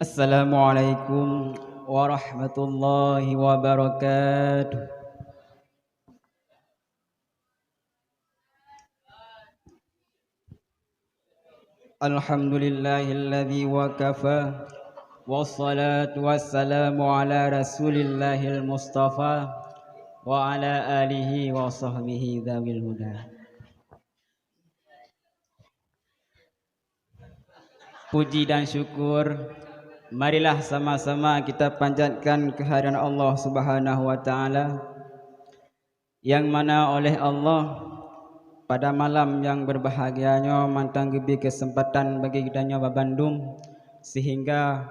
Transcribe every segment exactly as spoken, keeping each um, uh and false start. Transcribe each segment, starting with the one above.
Assalamualaikum warahmatullahi wabarakatuh. Alhamdulillahilladzi wa kafa, wassalatu wassalamu ala rasulillahil mustafa, wa ala alihi wa sahbihi dzawil huda. Puji dan syukur marilah sama-sama kita panjatkan kehadirat Allah Subhanahu wa Ta'ala, yang mana oleh Allah, pada malam yang berbahagia nyoe mantong geubri keuseumpatan bagi geutanyoe babandum, sehingga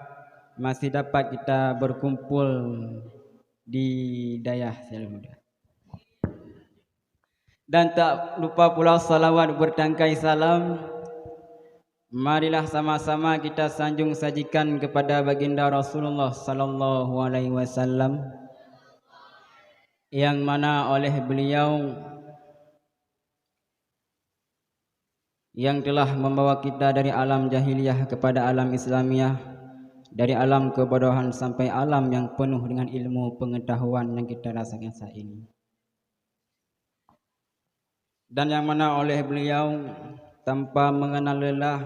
masih dapat kita berkumpul di dayah Syiah Huda. Dan tak lupa pula salawat bertangkai salam. Marilah sama-sama kita sanjung sajikan kepada Baginda Rasulullah sallallahu alaihi wasallam, yang mana oleh beliau yang telah membawa kita dari alam jahiliyah kepada alam Islamiah, dari alam kebodohan sampai alam yang penuh dengan ilmu pengetahuan yang kita rasakan saat ini. Dan yang mana oleh beliau tanpa mengenal lelah,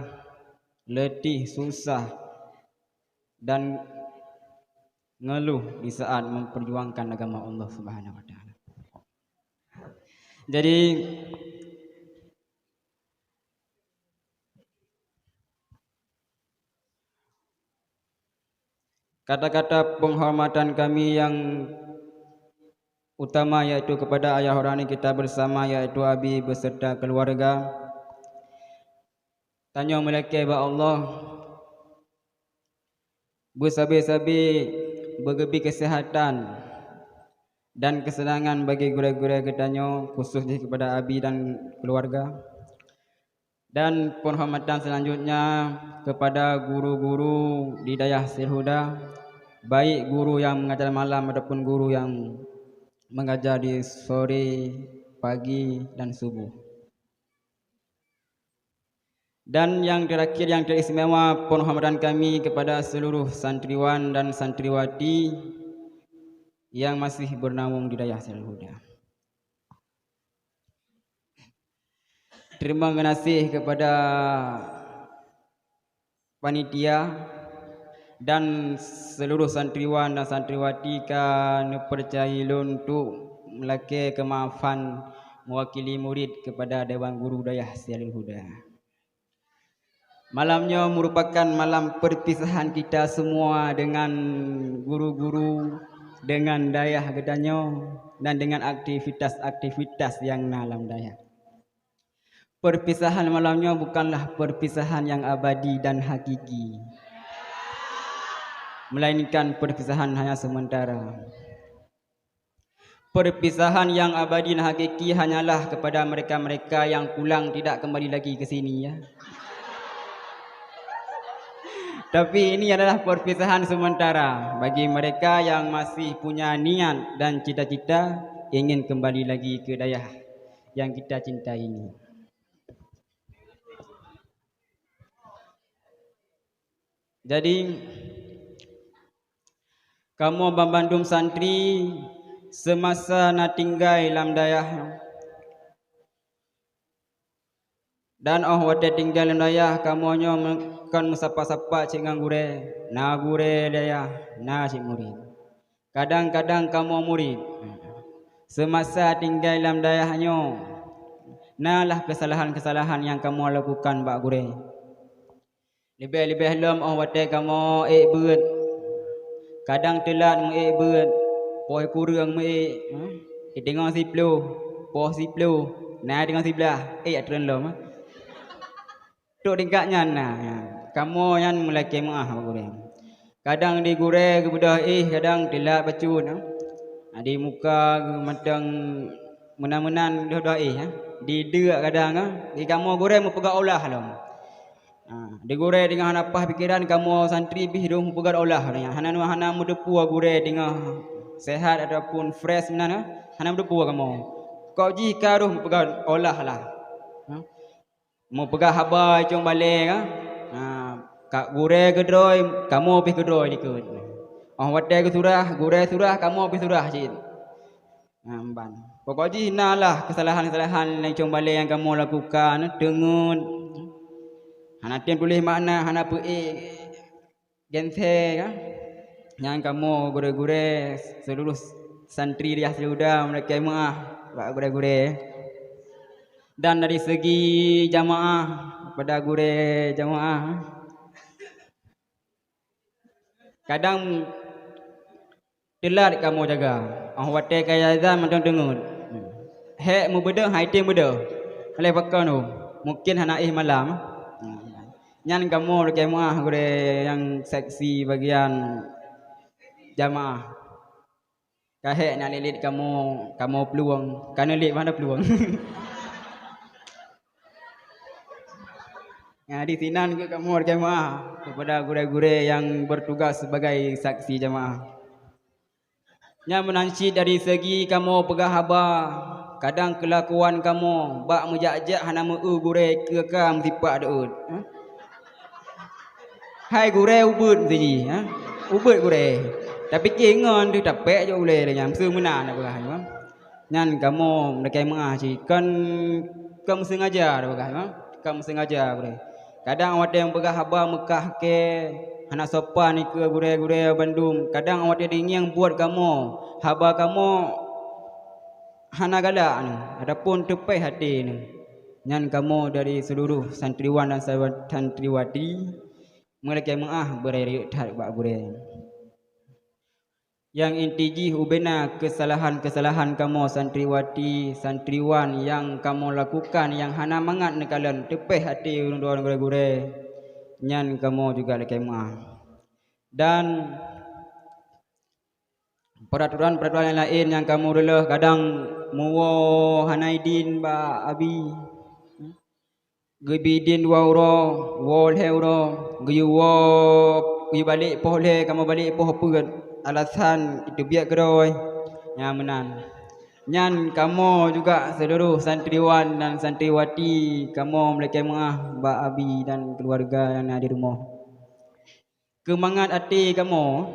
letih, susah, dan ngeluh di saat memperjuangkan agama Allah Subhanahu wa Ta'ala. Jadi, kata-kata penghormatan kami yang utama, yaitu kepada ayah urani kita bersama, yaitu Abi beserta keluarga. Tanyoe meulakée bak Allah, beusabe-sabe beugeubri keuseuhatan dan keuseunangan bagi gurée-gurée geutanyoe, khusus jih kepada Abi dan keluarga. Dan penghormatan selanjutnya kepada guru-guru di dayah Syiah Huda, baik guru yang mengajar malam ataupun guru yang mengajar di sore, pagi, dan subuh. Dan yang terakhir, yang teristimewa, penghormatan kami kepada seluruh santriwan dan santriwati yang masih bernaung di dayah Syiah Huda. Terima kasih kepada panitia dan seluruh santriwan dan santriwati ka neupercayai lôn untuk meulakée keumaafan meuwakili murid kepada Dewan Guru Dayah Syiah Huda. Malam nyoe merupakan malam perpisahan kita semua dengan guru-guru, dengan dayah geutanyoe, dan dengan aktivitas-aktivitas yang na lam dayah. Perpisahan malam nyoe bukanlah perpisahan yang abadi dan hakiki, melainkan perpisahan hanya sementara. Perpisahan yang abadi dan hakiki hanyalah kepada mereka-mereka yang pulang tidak kembali lagi ke sini, ya. Tapi ini adalah perpisahan sementara bagi mereka yang masih punya niat dan cita-cita ingin kembali lagi ke dayah yang kita cintai ini. Jadi, kamoe banmandum santri seumasa na tinggai lam dayah, dan óh watée tinggai lam dayah, kamoe nyoe me-, kon meusapa-sapa cit ngon gurée. Na gurée dayah, na cit murit. Kadang-kadang kamoe murit, seumasa tinggai lam dayah nyoe, na lah keusalahan-keusalahan nyang kamoe lakukan bak gurée. Leubeh-leubeh lom óh watée kamoe ék beuet, kadang teulat meu-ék beuet, poh kureueng meu-ék, ha? Teungoh siploh, poh siploh, na teungoh siblaih, ék treun lom, ha? Trok tingkat nyan na, ha. Kamoe nyan meulakée meuáh bak gurée. Kadang di gurée geubeudôh éh, kadang teulat bacut, ha. Di muka geuh mantong meunan-meunan geubeudôh éh, ha. Di deuk kadang, ha. Di kamoe gurée meupeugah olah lom. Ha, di gurée teungoh hana paih pikeran, kamoe santri pih dong meupeugah olah nyan. Hana, hana meuteupue gurée teungoh sehat ataupun fresh meunan, ha. Hana meuteupue kamoe. Kok jih ka roh meupeugah olah lah. Ha. Meupeugah haba cong balée ka. Ha. Ka gurée keudroe, kamoe pih keudroe dikeue. Óh watée geusurah, gurée surah, kamoe pih surah cit. Nah, ban. Pokok jih na lah keusalahan-keusalahan nyang cong balée nyang kamoe lakukan, teungeut. Hana tem tuléh makna, hana peuék. Gense ka. Nyan kamoe gurée-gurée seuluruh santri Riyah Syuhada meulakée meuáh bak gurée-gurée. Dan dari segi jamaah, pada gurée jamaah, kadang teulat kamoe jaga. Óh watée ka azan mantong teungeut. Hék meubeudôh, hai tem beudôh. Lheueh pakon tu, mungken hana éh malam. Nyan kamoe lakée meuáh gurée nyang seksi bagian jamaah. Ka hék na lét-lét kamoe, kamoe plueng, ka na lét mana plueng. Nah, di sinan keuh kamoe lakée meuáh kepada gurée-gurée nyang bertugas sebagai saksi jamaah. Nyan meunan cit dari segi kamoe peugah haba, kadang keulakuan kamoe bak meujak-jak hana meu-eu gurée keu ka meusipak deuet. Hai gurée ubeuet siji, ha? Ubeuet gurée. Tapike ngon teuh tapék jok ulée lé nyan, meuseu meunan na peugah nyoe. Nyan kamoe meulakée meuáh cit, kon, kon meusengaja na peugah nyoe. Kon meusengaja gurée. Kadang watée peugah haba meukah kée, hana sopan dikeue gurée-gurée bandum. Kadang watée deungieng buet kamoe, haba kamoe hana galak nyoe, ataupun teupéh até nyoe. Nyan kamoe dari seuluruh santriwan dan sawa-, santriwati meulakée meuáh beurayeuk that bak gurée. Nyang inti jih ubena keusalahan-keusalahan kamoe santriwati, santriwan nyang kamoe lakukan nyang hana mangat neukalon teupéh até ulôn droe gurée-gurée, nyan kamoe juga lakée meuáh. Dan peuratoran-peuratoran nyang laén nyang kamoe reuloh kadang muwoe hana idin bak abi. Geubi idin dua uroe, woe lhée uroe, geuyue woe, geuyue balek poh lhée, kamoe balek poh peuet, alasan teubiet keudroe. Nyan meunan. Nyan kamoe juga seuluruh santriwan dan santriwati kamoe meulakée meuáh bak abi dan keuluwarga nyang na di rumoh. Keumangat até kamoe,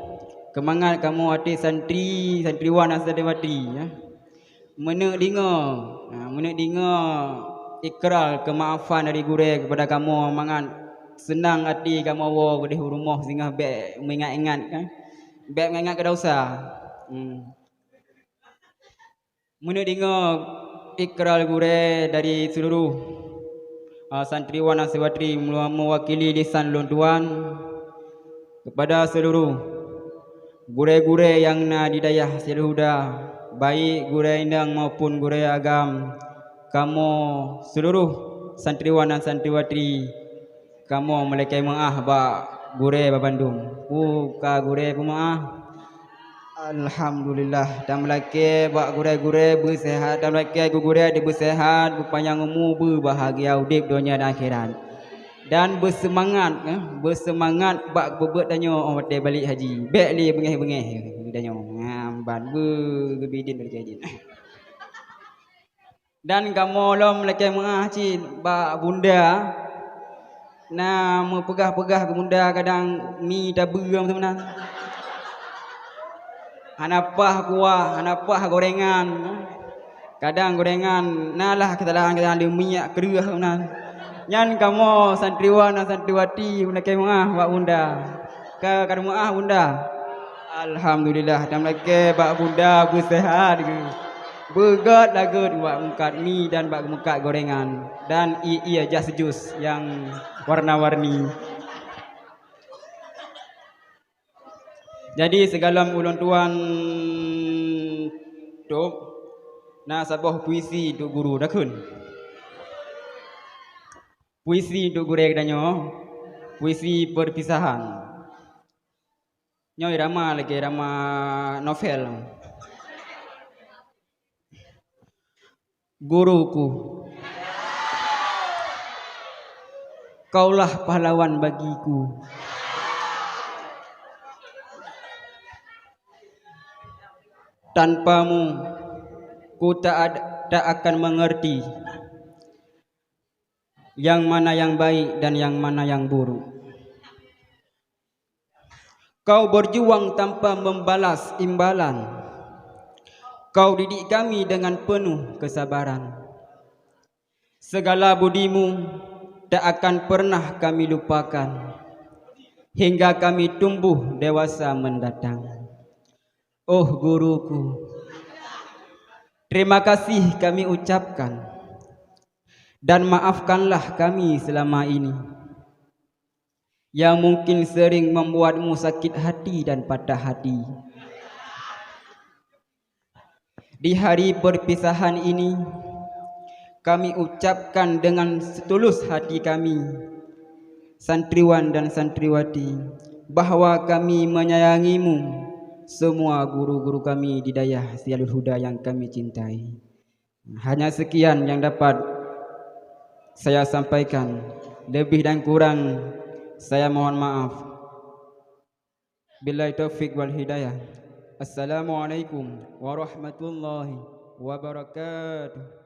keumangat kamoe até santri, santriwan dan santriwati, ya. Meuneuk deungoe, ha, meuneuk deungoe ikrar keumaafan dari gurée keupada kamoe, mangat seunang até kamoe woe keudeh u rumoh singoh bék meuingat-ingat, kan. Bék meuingat-ingat keu desya. Hmm. Meuneuk deungoe ikrar gurée dari seuluruh, a, santriwan dan santriwati mewa-, meuwakili lisan lôn tuan keupada seuluruh gurée-gurée nyang na di dayah Syedara Huda, baik gurée inong maupun gurée agam, kamoe seuluruh santriwan dan santriwati kamoe meulakée meuáh bak gurée babandum. Peue ka gurée peumeuáh? Alhamdulillah, tameulakée bak gurée-gurée beuseuhat, tameulakée gurée-gurée dibeusehat, beupanyang umu, beubahgia udeb donya dan akhirat. Dan beuseumangat, eh, beuseumangat bak peubuet tanyoe óh watée balek haji. Bék lé beungéh-beungéh tanyoe. Nyan ban beu geubi idin dari kajin. Dan kamoe lom lakée meuáh cit bak bunda. Na meupeugah-peugah keu bunda kadang mi tabeue meunan. Hana paih kuah, hana paih gorengan. Kadang gorengan na lah keusalahan-keusalahan leumiek kreueh meunan. Nyan kamoe santriwan dan santriwati lakée meuáh bak bunda. Ka, ka meuáh bunda. Alhamdulillah, tameulakée bak bunda beuseuhat geuh. Beugét lagot bak meukat mi dan bak meukat gorengan dan ié-ié jas jus nyang warna-warni. Jadi sigohlom ulôn tuan tôb, na saboh puisi untuk guru, takheun. Puisi untuk gurée geutanyoe, puisi perpisahan. Nyoe irama lagée irama novel. Guruku, kaulah pahlawan bagiku. Tanpamu, ku tak ad-, tak akan mengerti yang mana yang baik dan yang mana yang buruk. Kau berjuang tanpa membalas imbalan. Kau didik kami dengan penuh kesabaran. Segala budimu tak akan pernah kami lupakan hingga kami tumbuh dewasa mendatang. Oh guruku, terima kasih kami ucapkan dan maafkanlah kami selama ini yang mungkin sering membuatmu sakit hati dan patah hati. Di hari perpisahan ini, kami ucapkan dengan setulus hati kami, santriwan dan santriwati, bahwa kami menyayangimu, semua guru-guru kami di dayah Syiarul Huda yang kami cintai. Hanya sekian yang dapat saya sampaikan. Lebih dan kurang, saya mohon maaf. Billahi taufik wal hidayah. Assalamualaikum warahmatullahi wabarakatuh.